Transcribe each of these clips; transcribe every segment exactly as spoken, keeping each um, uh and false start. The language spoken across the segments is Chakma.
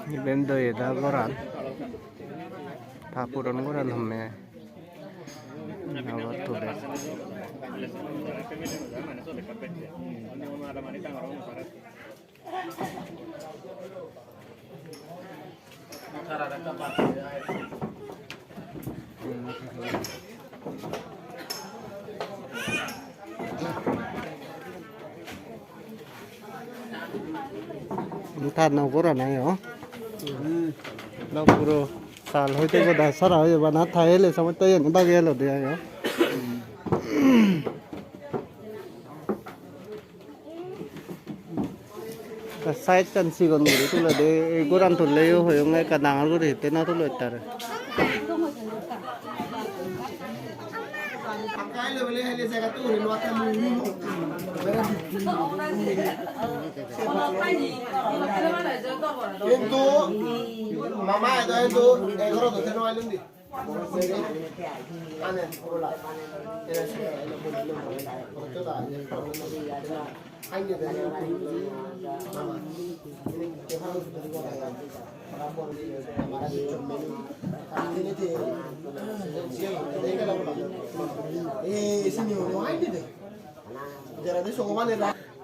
Iben Doyeda goran. Ta puron goran homme. Abar tuler. Tar no gorana yo. Dok puro sal hoite goda sara hoye bana thaile samotte yeni bagi elode ayo. Te side-tan sigon guri tulede, ei goran tulleyo hoyonge ekka dangor guri hitte no tulo ettare. Hintu mama edo hintu egaro dote no ailun di.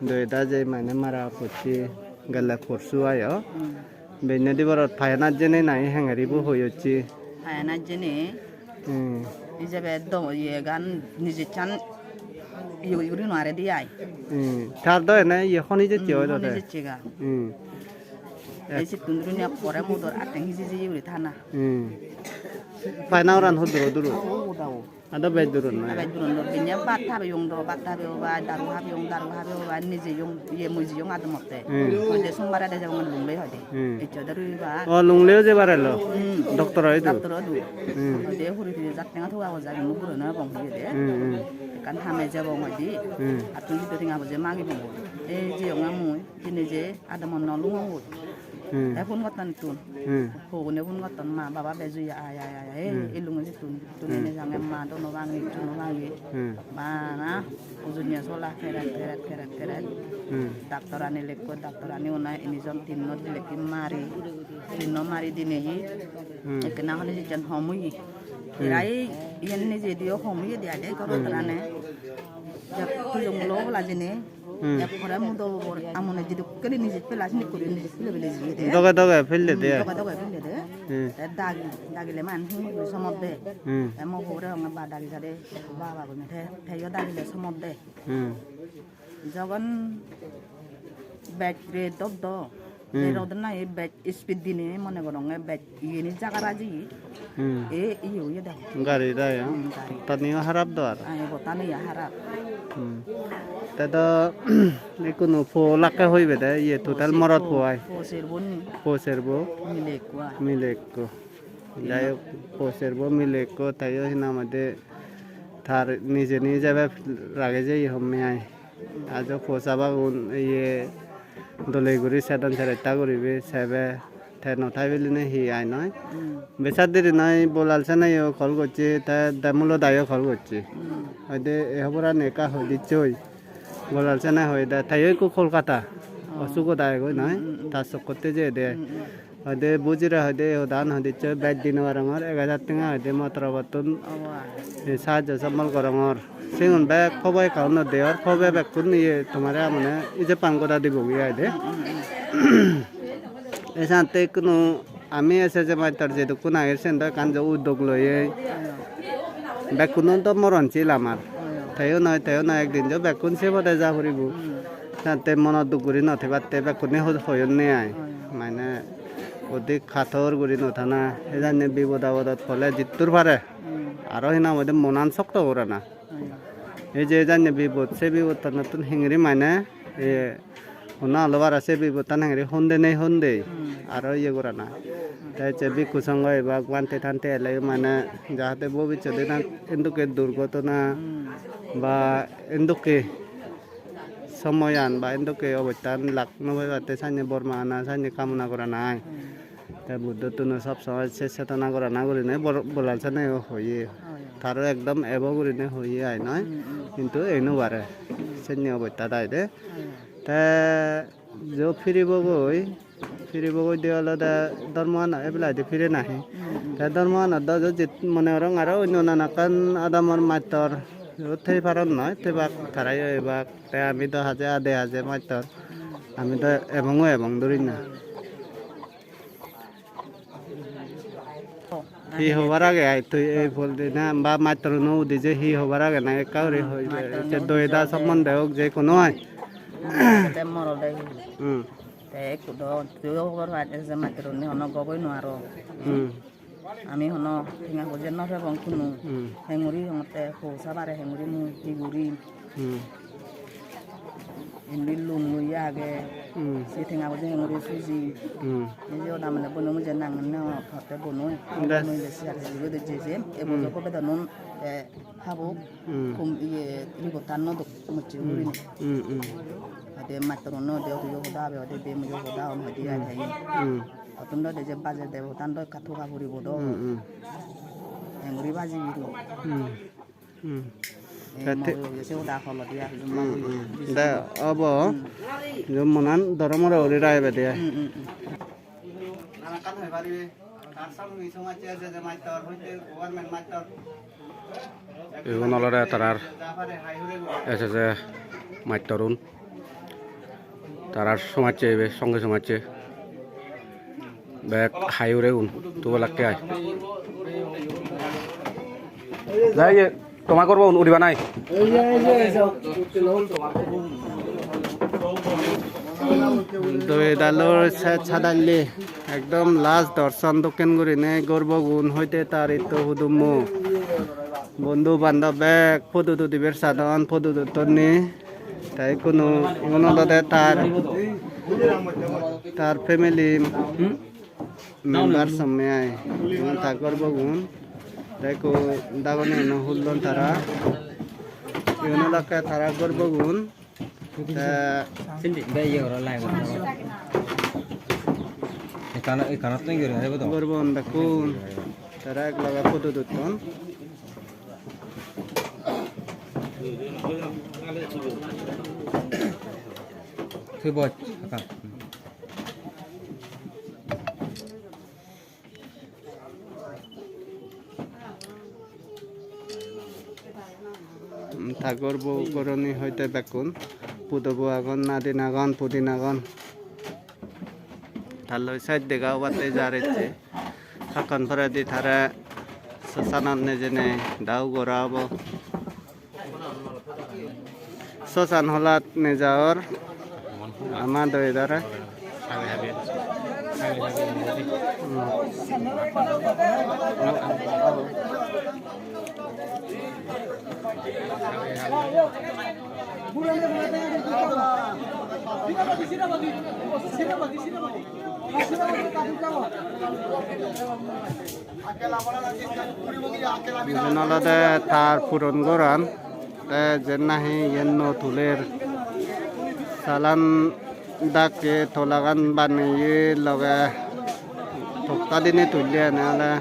Doyeda je mane mara pocche gelle porsu ayo. Hmm. Benne diborot payanat jene nahi hengeri bo hoi hocche. Payanat jene. Hmm. Ijebe do iyegan nijecchan iye guri no aredi ai. Hmm. Tar do ene iye honi jecche. Hmm, oi do honi te. Jecche ga. Hmm. Ei sittun durinei ekkore mudor atteng hiji hiji guri thana. Hmm. Payana oran hudu hudu? O, o, o, o. Ado bej duron noi. Bej duron noi. Binne bhat habeyong do, bhat habeyo ba, daru habeyong, daru habeyo ba, nije yong, iye mui jiyong adomotte. Hmm. Hoide sombare de jebong Lunglei hoide. Hmm. Ecche de rui ba. O, Lunglei-o jebar elo? Hmm. Doctor-o idu? Doctor-o idu. Hmm. Hoide huri huri jat tenga thoga go jai, mui guro no ebong hoide. Hmm, hmm. Ekkan hame jebong hoide. Hmm. Attun jiddu tenga boje magibong. Ei jiyonge mui, jeinei je adamot no lungong goi. Hmm. Te phone gotton ittun. Hmm. Pogune phone gotton, "Ma, baba bej oye, ai, ai, ai, ai, ei, hmm, ei lunge sittun, tumi, hmm, ene jange ma, do no bangi, hissu no bangi." Hmm. Bana ujunye sola keret, keret, keret, keret. Hmm. Doctor ani lekko, doctor ani ona ini jon tinno lekki mari, tinno mari dinei. Hmm. Ekkena hole jijen hom oye. Hmm. Erai iyen nejediyo hom oye de ade, gorot, hmm, rane. Jak tujong lo obola jene. Hmm. Ekkore mudo bor amone jidukkuri nijit pela sinukkuri nijit pele pele jiye de. Doge doge pelle de. Hmm, doge doge pelle de. Hmm. Te dagi, dagile man hum guri somot de. Hmm. Te mo pore onge ba dagi jade, ba ba gune te, te yo dagile somot de. Hmm. Jogon bej re dop do. Hmm. Re rod nahi bej speed dine mone goronge bej iyeni jaga raji. Hmm. E, iye oye de. Gari dai, ha? Hmm, gari. Taniyo harap do aro. Ah, ebo taniyo harap. Hmm. Te do ikkunu po lakke hoibe de, iye total morot po ai. Po serbo ni. Po serbo. Mile ekko ai. Mile ekko. Jai hok, po serbo mile ekko, teyo hi nang hoide tar nije nije jebe rage jeye homme ai. Ajo po sabagun iye dole guri sedon seretta guribe sebe. Te no thai biline hi ai noi. Hmm. Besat diri noi, Bolal seneyo call gocche, te Demulo dayo call gocche. Hmm. Hoide ei hoborani ekka hoi dicchoi. Bolal sene hoide, teyo ekko Kolkata. Oh. Osugot agegoi noi, hmm, hmm, hmm, ta sokkotte jeyede. Hmm, hmm. Hoide bujire hoide hodan hoidicchoi bej di no parongor, ek hajar tenga hoide Motorobottun. Obo ai. Ei sahajjo sombol gorongor. Sigun bek pobo account-ot de or, pobo bekkun iye tomare amone ije pan goda dibo gi ai de. Hmm, hmm, hmm. Ei sante ikkunu ami ese je mattor jedukkun agey sen do ekkan je uddog loye. Bekkuno do moron sil amar. Teyo noi, teyo noi, ekdin jo bekkun se pode ja puribo. Sante mono duk guri no thebatte bekkune ho-, hoyonne ai. Mane odik kator guri no thana. Ejanne bipod apodot pole jittur pare. Aro hi nang hoide monan sokto gorana. Ei je janye bibot, se bibottanottun hingiri mane, e, honna olo bara se bibottan hingiri honde nei honde. Hmm. Aro iye gorana. Te je bhikkhu songho ebak bhante thante eleyo mane jahate bobissodenan endokke durgotona, hmm, ba endokke somoyan ba endokke obostan lak no pebatte sanye bor magana sanye kamona gorana ai. Hmm. Te Buddhottun sob somoi se chetona gorana gurinei bor-, Bolal seneyo hoye. Oi. Taro ekdom ebo gurinei hoye ai noi. Hmm, hmm. Hintu ei no pare. Hmm. Senne obostat ai de. Oi. Te Jo piribogoi, piribogoi de olode dhormoano ebladi pire nahi. Te dhormoanot do jo jit mone gorong aro onno nanakkan adamor mattor jo thei paron noi, thebak tarayo ebak. Te ami do haje ade haje mattor. Ami do ebongo ebong durinei. Hi hobar age ai tui ei poldi na ba mattoruno udi je hi hobar age na ekka guri hoi de. Ecche doida sombonde ok je kono ai. Te morot dai. Hmm. Te ekku do tui hobor paj je mattoruni hono goboi no aro. Hmm. Ami hono tenga poje no pebong kunu. Hmm. Henguri hongotte ho sabare henguri mui hi guri. Hmm. Indi lun loi age. Hmm. Se tenga bo jenge guri suji. Hmm. Nije oda mane bono muje nangan ne hotte bono. Bes. Bono ile se age, je je je. E bojo ko bedanun te habo. Hmm. Kum iye ribotan no dok mucche. Hmm. Gurinei. Hmm, hmm. Ade mattorun no de odo yo hoda abe ode de mujo hoda on hodi age. Hmm. Otun do de je baje debotan do ekka toga puribo do. Hmm, hmm. Enguri baji guri. Hmm. Hmm. Ei te-, te-, moro ye se hoda holo dia, hmm, hmm. Jumma. De obo, hmm. Jummonan doromoro uri raibe de. Hmm, hmm, hmm. Igun olode tarar S S A mattorun. Tarar somajje ibe, songe somajje. Bek hai hure un, tubo lakke ai. Jai ye, toma gorbo un uriba nai. Doi dalor sa-, sadalle, ekdom last dorson dokken gurinei gorbo gun hoite tar itto hudummo. Bondhu bandhob bek photo tudibar sadon, photo tuttonni. Te ikkunu igun olode tar, tar family member somme ai. Igun ta gorbogun. Te ikko dagoni eno hullon tara. Igun olakke tara gorbogun. Te sindi, be iye goro, live goro. Ekkan, ekkanot to iye gori, hebo to. Gorbogun bekkun. Tara ek loge photo tutton. Tui boj, ekka. Ta gorbo goroni hoite bekkun. Pudobo agon, nadin agon, pudin agon. Talloi side dega obatte jar ecche. Hakkon poredi tare sosanot nejenei dau gora obo. Sosan holat nejaor ama doi dare. Iben olode tar puron goran, te jen nahi iyen no tuler. Salan dakke tolagan baneye loge tokta dinei tulle ene ole.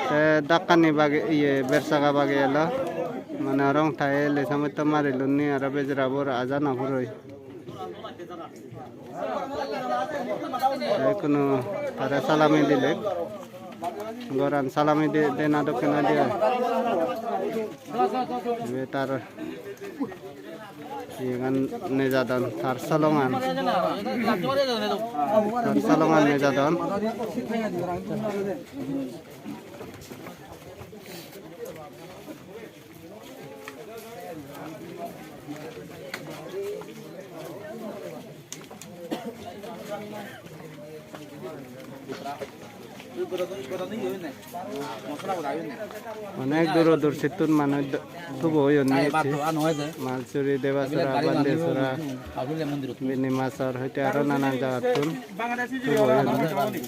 Te dakkani bage, iye, bersaga bage elo. Mane orong taye lesametto marilunni aro bejerabor aja no puroi. Te ikkunu tare salami dilek. Goran salami de-, dena dokken oi de ai. Ibe tar iyegan nejadon, tar solongan. Tar solongan nejadon. Onek duro dur sittun manuj do-, tubo oyon ni ecche. Malsuri, Debasora, Bandesora, Binimasor, hoite aro nanan jagattun tubo oyon ni.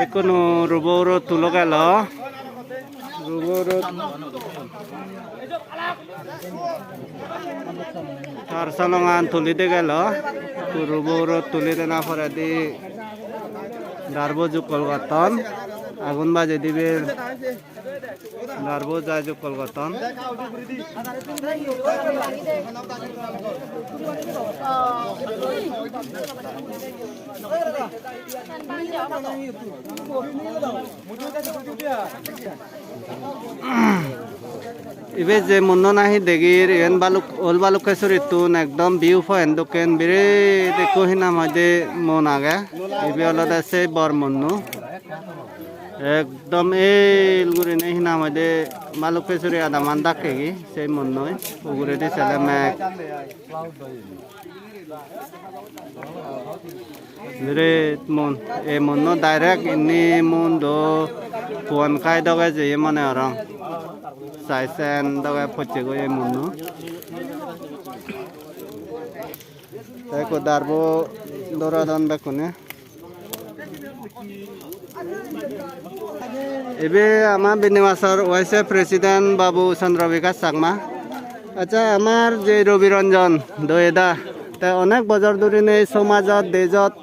Ekkunu rubo uro tulo gelo. Rubo uro tar solongan tuli de gelo. Rubo uro tuli dena poredi darbo jukkol gotton. Agun baje diber. Darbo jai jukkol gotton. Ibe je munno nahi degir, iyen baluk, Old Balukkesurittun ekdom view point dokken, biret ekko hi nang hoide mon age. Ibe olode sei bor munno. Ekdom el gurinei hi nang hoide Balukkesuri adaman dakkegi sei munnoi. Uguredi sele meg. Biret mun, ei munno direct inni mun do Kuankai doge jeye mone gorong. Sai sen doge pocchegoi ei munno. Te ekko darbo doradon bekkune. Ibe ama Binimasor vice president Babu Chandra Bikash Chakma. Accha, amar je Robi Ranjan Doyeda, te onek bojor dhurinei somajot, dejot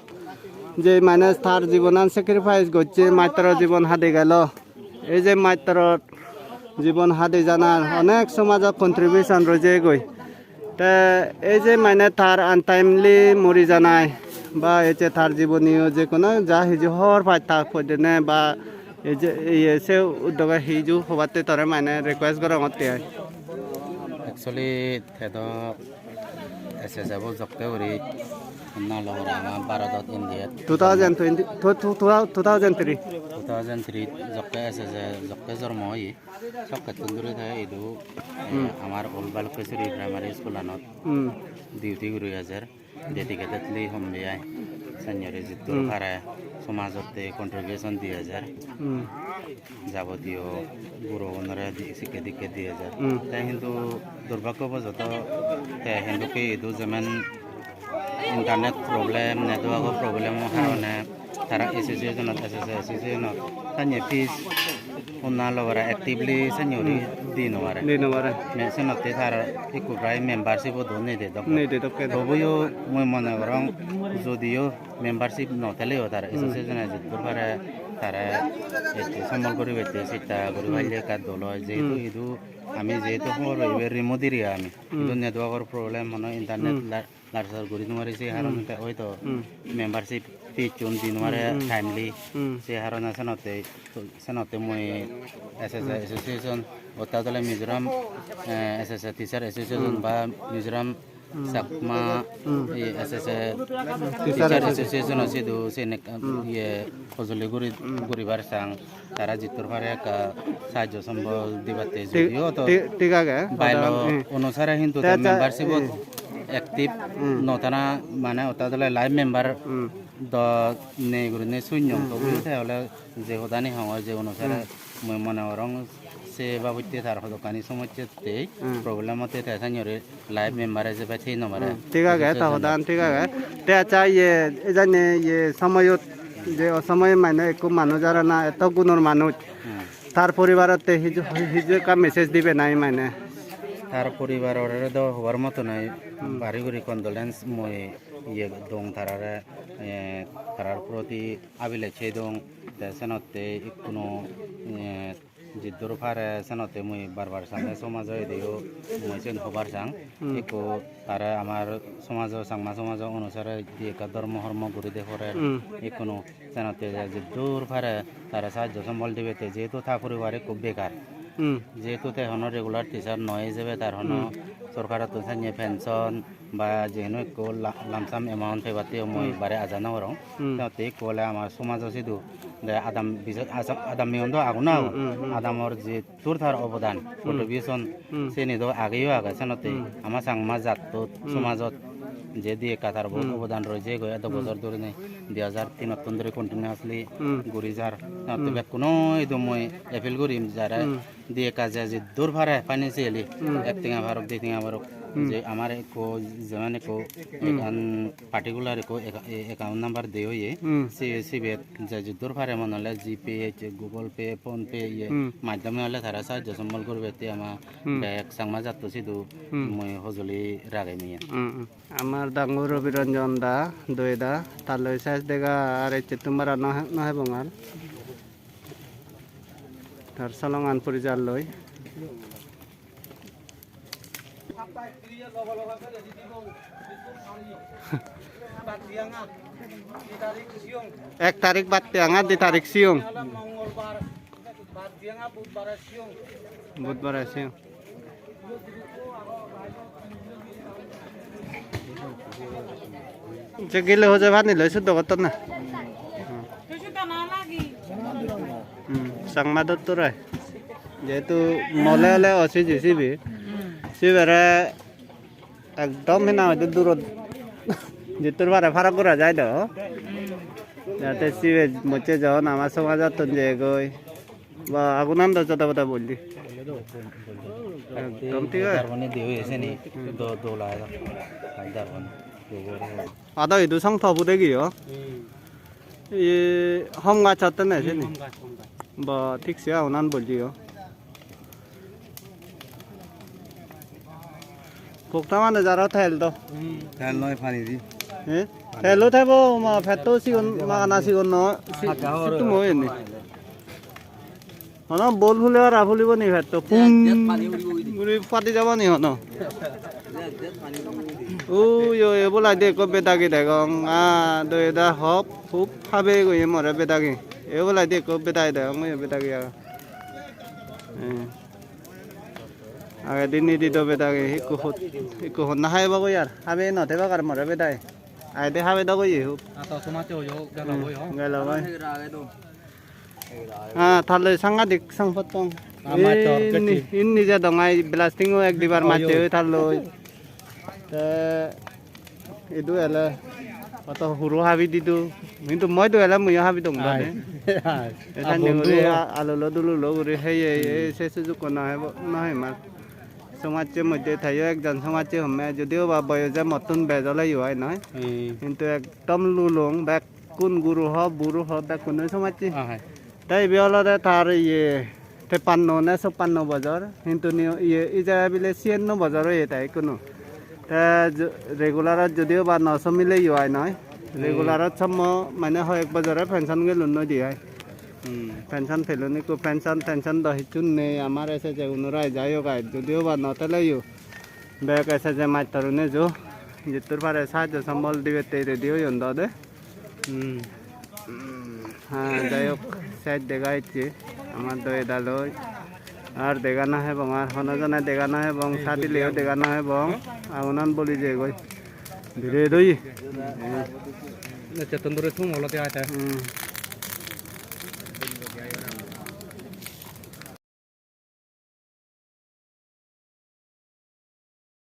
je mane tar jibonan sacrifice gocche, matro jibon hade gelo. Ei je matro jibon hade janar onek somajot contribution roi jeyegoi. Te ei je mane tar untimely mori janai ba ei je tar jiboniyo je kono ja hiju hor pai ta poidene ba ei je iye se uddoge hiju hobatte tore mane request gorongotte ai. Actually, te do S S F bo jokke guri honna logor ama Bharodot, Indiat. Two thousand twenty, two, two, two, two thousand three. Two thousand three jokke S S F jokke jormo oye. Sokkettun duri te idu, eh, Hmm. amar Old Balukkesuri Primary School-anot Hmm. duty guri ejer. Dedicatedly hom de ai. Senior jiddur Hmm. pare somajotte contribution di ejer. Hmm. Jabotiyo gurogunore di, sikke dikke di ejer. Hmm. Te hintu durbhagyo bojoto te hintu ki idu jemen internet problem, network problem-o Hmm. harone tara association-ot, S S A association-ot sanye fees honna logora actively sanye guri Hmm. di no pare. Di no pare. Me senotte tar ikku prai membership-o do nei de dokke. Nei de dokke. Tobuyo mui mone gorong jodio membership no theleyo tar Hmm. association-e jiddur pare tare ecche sombol guribette chesta guri Hmm. palle ekka dol oi. Jehetu Hmm. idu ami jehetu hobor pei ibe remote area ami. Hmm. Idu network-or problem, hono internet Hmm. la-, larsar guri no pari, se Hmm. harone te oito Hmm. membership fees-un di no pare Hmm, hmm. timely. Hmm. Se harone senotte, senotte mui S S A Hmm. association, orthat ole Mizoram, eh, S S A teacher association Hmm. ba Mizoram Hmm. Chakma, Hmm. eh, S S A Teacher teacher association. Association-o sidu sen ek, Hmm. iye hojoli guri, Hmm. guribar sang. Tara jiddur pare ekka sahajjo sombol dibatte Thik, jodio to thik, thik age. Bylaw Hmm. onusare hintu Te te accha, membership-ot hmm. active Hmm. no tana mane orthat ole live member Hmm. do nei gurinei sunnong. Hmm, Tobuyo hmm. te ole je hodani hongor je onusare Hmm. mui mone gorong se babotte tar hodokkani somossette Hmm. problem-otte te sanye guri live member ijebe thei no pare. Hmm, thik age, ta hodan thik age. Te accha, iye, ejane, iye, somoyot, je osomoye mane ekko manuj arana, eto gunor manuj. Hmm. Tar poribarotte hiju, hiju ekka message dibe nahi mane? Tar poribarore do hobar moto nei, Hmm. bari guri condolence mui iye dong tarare, eh, tarar proti abilej sei dong, te senotte ikkunu, eh, Jiddur pare senotte mui bar bar same somajo idiyo mui siyen hobar sang. Hmm. Ikko tare amar somajo, Changma somajo onusare di ekka dhormo hormo guri de pore. Hmm. Ikkunu senotte je jiddur pare tare sahajjo sombol dibette, jehetu ta poribar ikko bekar. Hmm. Jehetu te hono regular teacher noi ijebe, tar hono Hmm. sorkarottun sanye pension, ba jeyeno ekko la-, lump sum amount pebatte mui Hmm. bare aja nw gorong. Hmm. Te otte ekko ole amar somajo sidu de adam bijo-, asa-, adammiun do agon na Hmm, agon. Hmm, hmm. Adamor je tur tar obodan, Hmm. contribution, Hmm. seni do ageyo age senotte Hmm. ama Changma jattot, Hmm. somajot Je di ekka tar bo Hmm. obodan roi jeyegoi edo Hmm. bojor dhuri nei, dui hajar tinottun dhuri continuously Hmm. guri jar. Tattun Hmm. bekkuno idu mui appeal gurim jare Hmm. di ekka je jiddur pare financially Hmm. ek tenga parok, di tenga parok, Hmm. je amar ekko jeman ekko Hmm. ekkan particular ekko eka-, e-, account number de oye, Hmm. se sibet je jiddur pare mone hole GPay, Google Pay, PhonePe iye Hmm. maddhome hole tara sahajjo sombol guribatte ama Hmm. bek Changma jatto sidu Hmm. mui hojoli ragem iyen. Hmm, hmm. Amar dangu Robi Ranjan da, doi da, tar loi sej dega ar ecche tumara no, no hebong ar. Tar solongan puri jar loi. Ek tarik batte anga, di tarik siyong. Budbare siyong. Je gele hoje pani loi suddo gotton na. Hmm, Changma dottor ai. Jehetu mole ole osiji sibe. Sibere ekdom hena hoide durot jittur pare farak gora jai do. Jate sibe mocche jon ama somajottun jeyegoi. Ba, agunan do joda boda bolli. Ekdom thik age. Darbani de oye seni. Hmm. Do, do lage do. Ai darbani. Ado idu song tobu degi o. Hmm. Ye hom gaj hatte ne seni. Hom gaj, hom gaj. Ba, thik se agunan bolli o. Pokta mane jaro tel do. Tel noi, pani di. Eh? Telo thebo, ma, petto sigon, magana sigon no. Si-, sittum oye ni. Hono bol phule ora phulibo ni petto. Pum guri padi jabo ni hono. Ui, oi, ebo lade ekko bedagi degong. Ah, do eda hop, hup habe goye more bedagi. Ebo lade ekko bedagi degong, oye bedagi agon. Eh. Agedi nidi do bedagi, ikko hot-, ikko honna habebak oi ar. Habe no thebak ar more bedagi. Agedi habe dok oye hub. Ato somasse oyo gelo Hmm, boi ho. Gelo boi. Ah, talloi sangadik sangpottong. Ama tor Inni, kechi. Inni jadong ai blasting o ek dibar Oyo. Matte oi talloi. Te idu ele hoto huro habi didu. Hintu moi do ele muiyo habi dong Ai. Dode. Ai. Esan Ah, bondhu guri o. A-, alulo dululo guri heye, Hmm. Ei se sujukko no hebo, no hemar. Somajje moddhe teyo ekjon somajje homme, jodio ba boyose mottun bej oleyo ai noi. Hmm. Hintu ekdom lulung, bekkun guro ho, buro ho, bekkunoi somajje. Ah, hai. Te ibe olode tar iye teppanno ne soppanno bojor, hintu ni iye ije bile siyanno bojor oye te ikkunu. Te jo-, regularot jodio ba no somile yo ai noi. Hmm. Regularot sommo mane hoyek bojore pension gelun noi di ai. Hmm. Pension pelun ikku pension tension do hissu nei amar S S J unore jai ok ai, jodio ba no teleyo. Bek S S J mastorune jo, jittur pare sahajjo sombol dibette ready oyon do de. Hmm. Ha, jai hok, sej dega ecche, amar do edaloi. Ar dega no hebong, ar hono jone dega no hebong, sadileyo dega no hebong, agunan boli jegoi. Biret oye. Ecchettun duri thum olode ai te. Hmm.